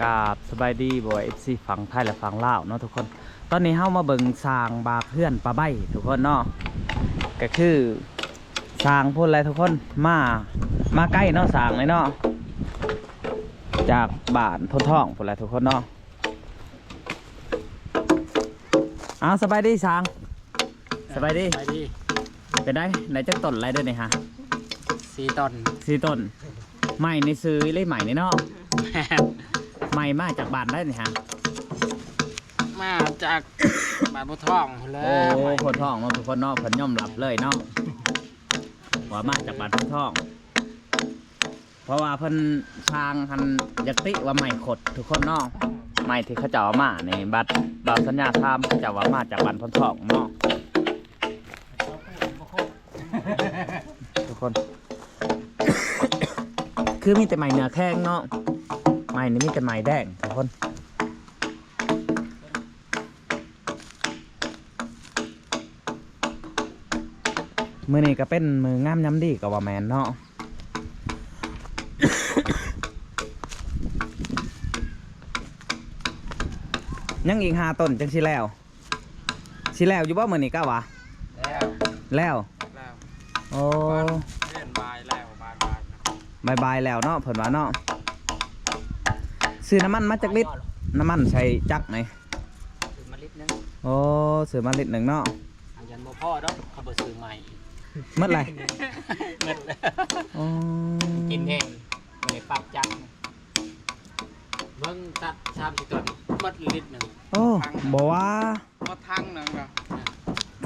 ກາບສະບາຍດີ ບໍ່ວ່າ ເອັຟຊີ ຝັ່ງໄທ ແລະ ຝັ່ງລາວເນາະທຸກຄົນ. ຕອນນີ້ເຮົາມາເບິ່ງຊ່າງບາກເຮືອນປາໃບທຸກຄົນເນາະ, ກະຄືຊ່າງພຸ້ນແຫຼະທຸກຄົນ. ມາ ມາໄກເນາະ ຊ່າງນີ້ເນາະ, ຈາກບ້ານໂພນທອງພຸ້ນແຫຼະທຸກຄົນເນາະ. ເອົາ ສະບາຍດີຊ່າງ. ສະບາຍດີ ສະບາຍດີ. ເປັນໃດ ໄດ້ຈັກຕົ້ນແລ້ວເດີນີ້ຮະ? ສີ່ຕົ້ນ ສີ່ຕົ້ນ. ໄມ້ນີ້ຊື່ອີ່ຫຼີ ໄມ້ນີ້ເນາະ. ແມ່ນ. ໄມ້ມາຈາກບ້ານໃດນີ້ຮະ? ມາຈາກບ້ານໂພນທອງພຸ້ນແຫຼະ. ໂອ້ ໂພນທອງເນາະທຸກຄົນເນາະ, ເພິ່ນຍອມຮັບເລີຍເນາະ ວ່າມາຈາກບ້ານໂພນທອງ. ເພາະວ່າເພິ່ນຊ່າງຫັ້ນຢາກຕິວ່າໄມ້ຂົດທຸກຄົນເນາະ, ໄມ້ທີ່ເຂົາເຈົ້າເອົາມານີ້. ບັດບ່າວສັນຍາຖາມເຂົາເຈົ້າວ່າມາຈາກບ້ານໂພນທອງເນາະ ທຸກຄົນ. ຄືມີແຕ່ໄມ້ເນື້ອແຂງເນາະ, ໄມ້ນີ້ມີແຕ່ໄມ້ແດງທຸກຄົນ. ມື້ນີ້ກະເປັນມື້ງາມຍາມດີກະວ່າແມ່ນເນາະ. ຍັງອີກຫ້າຕົ້ນຈັ່ງຊິແລ້ວ. ຊິແລ້ວຢູ່ບໍ່ມື້ນີ້ກະວ່າ? ແລ້ວ ແລ້ວ ແລ້ວ. ໂອ້ ເພິ່ນບາຍແລ້ວ ບາຍໆ ບາຍໆແລ້ວເນາະ ເພິ່ນວ່າເນາະ. ຊື້ນ້ຳມັນມາຈັກລິດ? ນ້ຳມັນໃສ່ຈັກນີ້ ຊື້ມາລິດໜຶ່ງ. ໂອ້ ຊື້ມາລິດໜຶ່ງເນາະ. ຍັງບໍ່ພໍດອກ ເຂົາບໍ່ຊື້ໃໝ່. ໝົດແລ້ວ ໝົດແລ້ວ. ອໍ ກິນແຮງ ບໍ່ໄດ້ປັບຈັກ. ເບິ່ງຕັດສາມສີ່ຕົ້ນ ໝົດລິດໜຶ່ງ. ໂອ້ ບໍ່ວ່າ ໝົດຖັງໜຶ່ງລະ.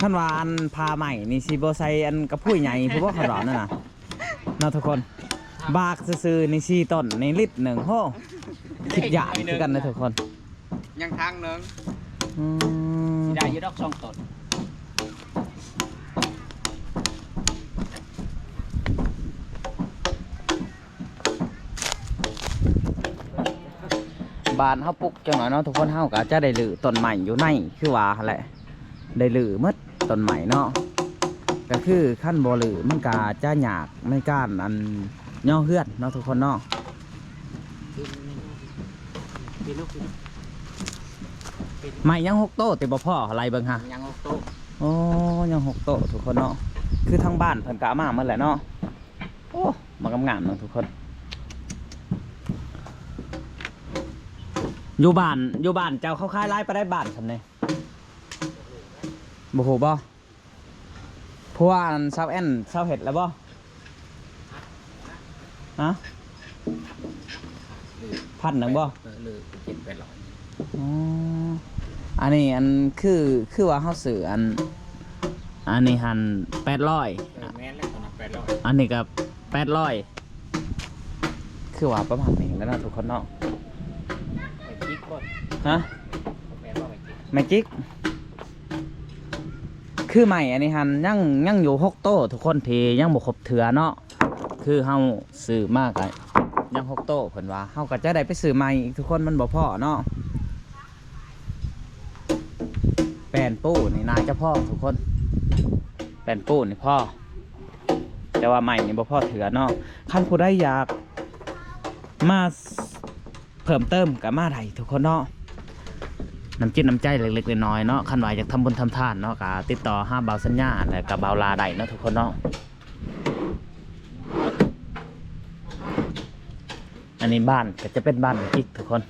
ຄັນວ່າອັນຜ່າໄມ້ນີ້ຊິບໍ່ໃສ່ອັນກະພຸ້ຍໃຫຍ່ພຸ້ນບໍ່ ຄັນວ່ານັ້ນນະ ເນາະທຸກຄົນ. ບາກຊື່ໆນີ້ສີ່ຕົ້ນນີ້ລິດໜຶ່ງ. ໂຫ ຄິດຢາກຄືກັນເດີທຸກຄົນ. ຍັງຖັງໜຶ່ງ. ອືມ ຊິໄດ້ຢູ່ດອກສອງຕົ້ນ. ບ້ານເຮົາປຸກຈັກໜ້ອຍເນາະທຸກຄົນ, ເຮົາກະຈະໄດ້ຮື້ຕົ້ນໄມ້ຢູ່ໃນ ຄືວ່າຫັ້ນແຫຼະ ໄດ້ຮື້ໝົດຕົ້ນໄມ້ເນາະ. ກະຄືຄັນບໍ່ຮື້ມັນກະຈະຍາກໃນການອັນຍໍເຮືອນເນາະທຸກຄົນເນາະ. ໄມ້ຍັງຫົກໂຕຕິ ບໍ່ພໍ ໄລ່ເບິ່ງຫາ ຍັງຫົກໂຕ. ໂອ້ ຍັງຫົກໂຕທຸກຄົນເນາະ, ຄືທາງບ້ານເພິ່ນກະເອົາມາໝົດແຫຼະເນາະ. ໂອ້ ບັກງາມໆເນາະທຸກຄົນ. ຢູ່ບ້ານ ຢູ່ບ້ານເຈົ້າເຂົາຂາຍຫຼາຍປານໃດ ບ້ານຊ່ຳນີ້ ບໍ່ຮູ້ບໍ່? ຜົວອັນສາວແອນ ສາວເຮັດແລ້ວບໍ່? ຮະ? ພັນໜຶ່ງບໍ່? ເອີ ເອີ ເຈັດແປດຮ້ອຍ. ອໍ ອັນນີ້ອັນຄື ຄືວ່າເຮົາຊື້ອັນ ອັນນີ້ຫັ້ນແປດຮ້ອຍ. ເອີ ແມ່ນແລ້ວ ຕອນນັ້ນແປດຮ້ອຍ ອັນນີ້ກະແປດຮ້ອຍ. ຄືວ່າປະມານນີ້ແຫຼະເນາະທຸກຄົນເນາະ. ໄມ້ຈິກບໍ່? ຮະ? ແມ່ນບໍ່ໄມ້ຈິກ? ໄມ້ຈິກ. ຄືໄມ້ອັນນີ້ຫັ້ນຍັງ ຍັງຢູ່ຫົກໂຕທຸກຄົນ ທີ່ຍັງບໍ່ຄົບເທື່ອເນາະ. ຄືເຮົາຊື້ມາກະຍັງຫົກໂຕ ເພິ່ນວ່າ ເຮົາກະຈະໄດ້ໄປຊື້ໃໝ່ອີກທຸກຄົນ ມັນບໍ່ພໍເນາະ. ແປ້ນປູນີ້ໜ້າຈະພໍທຸກຄົນ, ແປ້ນປູນີ້ພໍ ແຕ່ວ່າໄມ້ນີ້ບໍ່ພໍເທື່ອເນາະ. ຄັນຜູ້ໃດຢາກມາ ເພີ່ມເຕີມກະມາໄດ້ທຸກຄົນເນາະ, ນ້ຳຈິດນ້ຳໃຈເລັກໆນ້ອຍໆເນາະ. ຄັນວ່າຢາກທຳບຸນທຳທານເນາະ ກະຕິດຕໍ່ຫາບ່າວສັນຍາ ແລະກະບ່າວລາໄດ້ເນາະທຸກຄົນເນາະ. ອັນນີ້ບ້ານກະຈະເປັນບ້ານແມ່ຈິກທຸກຄົນ.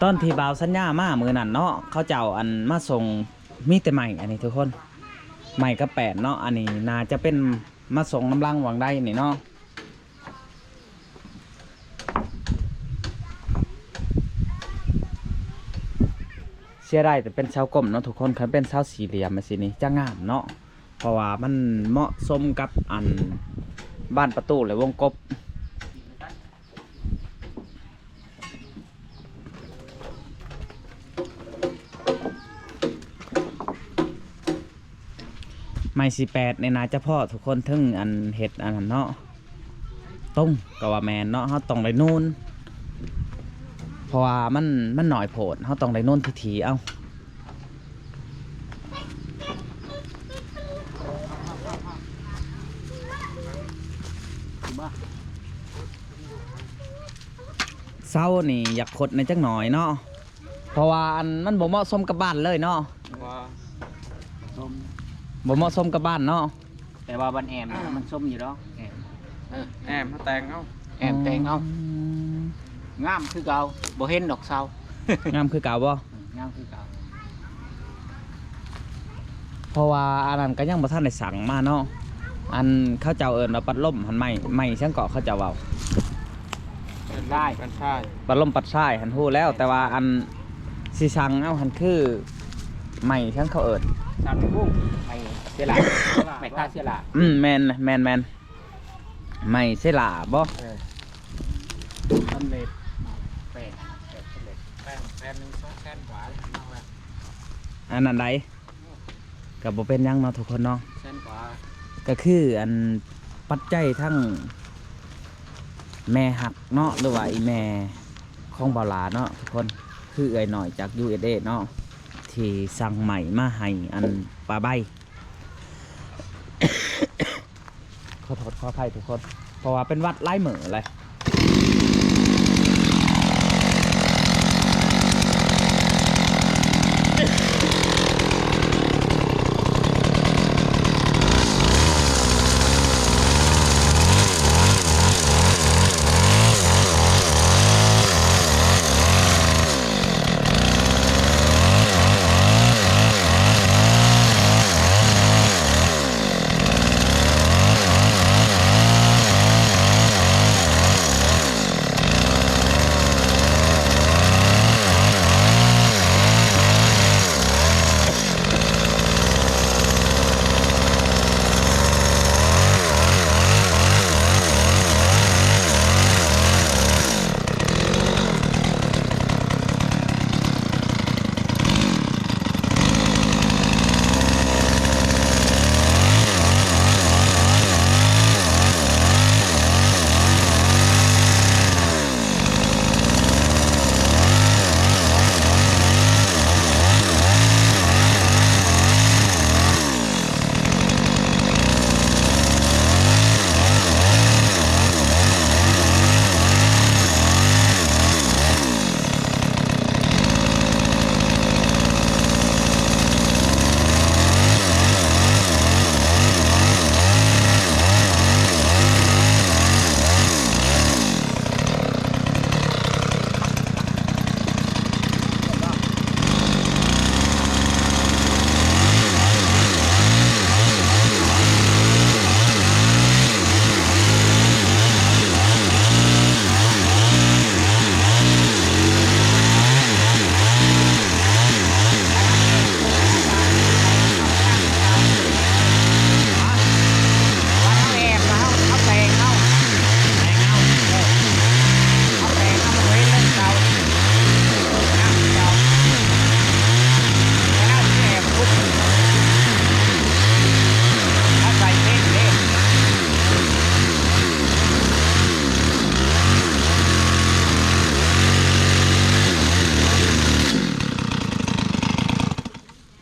ຕອນທີ່ບ່າວສັນຍາມາມື້ນັ້ນເນາະ ເຂົາເຈົ້າອັນມາສົ່ງມີແຕ່ໄມ້ອັນນີ້ທຸກຄົນ, ໄມ້ກັບແປ້ນເນາະ. ອັນນີ້ໜ້າຈະເປັນມາສົ່ງນຳຫຼັງຫວ່າງໃດນີ້ເນາະ. ເສຍດາຍແຕ່ເປັນເສົາກົມເນາະທຸກຄົນ, ຄັນເປັນເສົາສີ່ຫຼ່ຽມຈັ່ງຊີ້ນີ້ຈະງາມເນາະ, ເພາະວ່າມັນເໝາະສົມກັບອັນບານປະຕູ ແລະ ວົງກົບ. ໄມ້ສີ່ແປດນີ້ໜ້າຈະພໍທຸກຄົນ, ເຖິງອັນເຮັດອັນນັ້ນເນາະ, ຕົງກະວ່າແມ່ນເນາະ, ເຮົາຕ້ອງໄດ້ນູນ ເພາະວ່າມັນ ມັນໜ້ອຍໂພດ, ເຮົາຕ້ອງໄດ້ນູນຖີ່ໆເອົາ. ມາ ເຊົານີ້ຢາກຄົດແດ່ຈັກໜ້ອຍເນາະ ເພາະວ່າອັນ ມັນບໍ່ເໝາະສົມກັບບ້ານເລີຍເນາະ. ບໍ່ສົມ ບໍ່ເໝາະສົມກັບບ້ານເນາະ. ແຕ່ວ່າບ້ານແອມມັນສົມຢູ່ດອກ ແອມ ເອີ ແອມເຮົາແຕ່ງເອົາ ແອມແຕ່ງເອົາ. ອືມ ງາມຄືເກົ່າ ບໍ່ເຫັນດອກເຊົາ. ງາມຄືເກົ່າບໍ່? ງາມຄືເກົ່າ. ເພາະວ່າອັນນັ້ນກໍຍັງບໍ່ທັນໄດ້ສັ່ງມາເນາະ ອັນເຂົາເຈົ້າເອີ້ນວ່າປັດລົມຫັ້ນ ໄມ້ ໄມ້ຫຍັງເກາະເຂົາເຈົ້າເວົ້າ? ປັດຊາຍ ປັດຊາຍ ປັດລົມປັດຊາຍຫັ້ນຮູ້ແລ້ວ ແຕ່ວ່າອັນຊິສັ່ງເອົາຫັ້ນຄືໄມ້ຫຍັງເຂົາເອີ້ນ? ສັນກຸ້ງ ໄມ້ເຊລາ ໄມ້ຕາເຊລາ. ອືມ ແມ່ນ ແມ່ນ ແມ່ນ ໄມ້ເຊລາບໍ່? ເອີ ສຳເລັດ ແປງ ແປງສຳເລັດ ແປງ ແປງໜຶ່ງສອງແສນກວ່າ. ອັນນັ້ນໃດ ກໍບໍ່ເປັນຫຍັງເນາະທຸກຄົນເນາະ ແສນກວ່າ. ກໍຄືອັນປັດໄຈທັງແມ່ຮັກເນາະ ຫຼືວ່າອີ່ແມ່ຂອງບ່າວຫຼ້າເນາະທຸກຄົນ ຄືເອື້ອຍນ້ອຍຈາກ ຢູເອສເອ ເນາະ ທີ່ສັ່ງໄມ້ມາໃຫ້ອັນປ້າໃບ. ຂໍໂທດຂໍອະໄພທຸກຄົນ ເພາະວ່າເປັນຫວັດຫຼາຍມື້ແລ້ວ.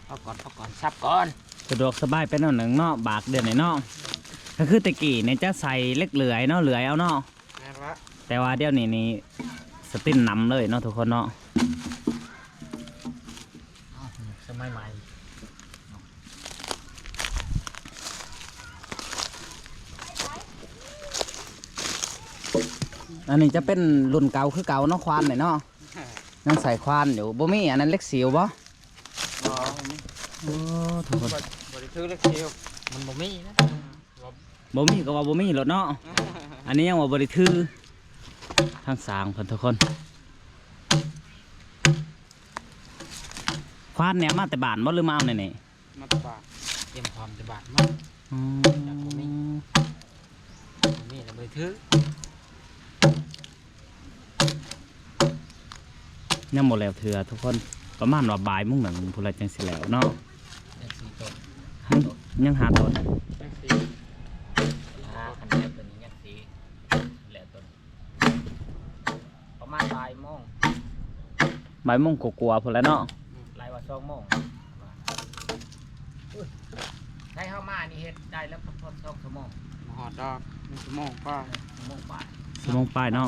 ເອົາກ່ອນ ເອົາກ່ອນ ສັບກ່ອນ. ສະດວກສະບາຍໄປແນວໜຶ່ງເນາະ ບາກດຽວນີ້ເນາະ. ກໍຄືແຕ່ກີ້ນີ້ຈະໃສ່ເຫຼັກເລື່ອຍເນາະ ເລື່ອຍເອົາເນາະ. ແມ່ນລະ. ແຕ່ວ່າດຽວນີ້ນີ້ສະຕິນນຳເລີຍເນາະທຸກຄົນເນາະ. ເອົ້າ ສະໄໝໃໝ່. ອັນນີ້ຈະເປັນລຸ້ນເກົ່າຄືເກົ່າເນາະ ຄວານນີ້ເນາະ. ຍັງໃສ່ຄວານຢູ່. ບໍ່ມີອັນນັ້ນເຫຼັກສີວບໍ່? ບໍ່ ບໍ່ມີ. ໂອ້ ທຸກຄົນ ບໍ່ ບໍ່ໄດ້ຖືເຫຼັກສີວ ມັນບໍ່ມີນະ. ບໍ່ມີກໍວ່າບໍ່ມີໂລດເນາະ. ອັນນີ້ຍັງວ່າບໍ່ໄດ້ຖື. ທາງຊ່າງເພິ່ນທຸກຄົນ. ຄວານນີ້ເອົາມາແຕ່ບ້ານບໍ່ ຫຼືມາເອົາໃນນີ້? ມາແຕ່ບ້ານ ຕຽມພ້ອມແຕ່ບ້ານມາ. ອືມ ຢາກບໍ່ມີ ບໍ່ມີແລ້ວບໍ່ໄດ້ຖື. ຍັງບໍ່ແລ້ວເທື່ອທຸກຄົນ ປະມານວ່າບ່າຍໂມງໜຶ່ງພຸ້ນລະຈັ່ງຊິແລ້ວເນາະ. ຍັງສີ່ຕົ້ນ ຍັງ ຍັງຫ້າຕົ້ນ ຍັງສີ່ ອ່າ ຄັນແລ້ວຕົວນີ້ຍັງສີ່ ແລ້ວຕົວນີ້ ປະມານບ່າຍໂມງ ບ່າຍໂມງກວ່າໆພຸ້ນແຫຼະເນາະ. ອືມ ຫຼາຍວ່າສອງໂມງ. ອຸ້ຍ ໃຊ້ເຮົາມານີ້ເຮັດໄດ້ແລ້ວ ພອດສອງຊົ່ວໂມງ ບໍ່ຮອດດອກ ໜຶ່ງຊົ່ວໂມງກວ່າ ເອີ ຊົ່ວໂມງປາຍ ຊົ່ວໂມງປາຍເນາ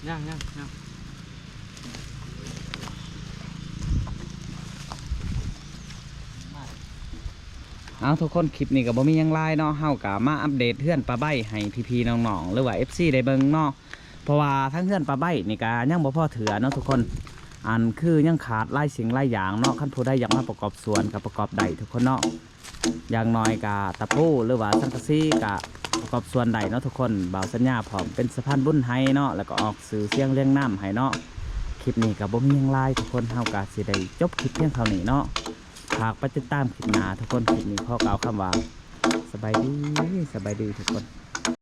ຍັງ ຍັງ ຍັງ. ເອົາ ທຸກຄົນ ຄລິບນີ້ກໍບໍ່ມີຫຍັງຫຼາຍເນາະ, ເຮົາກໍມາອັບເດດເຮືອນປ້າໃບ້ໃຫ້ພີ່ໆນ້ອງໆ ຫຼືວ່າ ເອັຟຊີ ໄດ້ເບິ່ງເນາະ. ເພາະວ່າທາງເຮືອນປ້າໃບ້ນີ້ກໍຍັງບໍ່ພໍເທື່ອເນາະທຸກຄົນ, ອັນຄືຍັງຂາດຫຼາຍສິ່ງຫຼາຍຢ່າງເນາະ. ຄັນຜູ້ໃດຢາກມາປະກອບສ່ວນກໍປະກອບໄດ້ທຸກຄົນເນາະ, ຢ່າງໜ້ອຍກໍຕະປູ ຫຼືວ່າສັງກະສີກໍປະກອບສ່ວນໄດ້ເນາະທຸກຄົນ. ບ່າວສັນຍາພ້ອມເປັນສະພານບຸນໃຫ້ເນາະ, ແລ້ວກໍອອກຊື່ສຽງລຽງນາມໃຫ້ເນາະ. ຄລິບນີ້ກໍບໍ່ມີຫຍັງຫຼາຍທຸກຄົນ, ເຮົາກໍຊິໄດ້ຈົບຄລິບພຽງເທົ່ານີ້ເນາະ. ຝາກໄປຕິດຕາມຄລິບໜ້າທຸກຄົນ. ຄລິບນີ້ຂໍກ່າວຄຳວ່າ ສະບາຍດີ ສະບາຍດີທຸກຄົນ.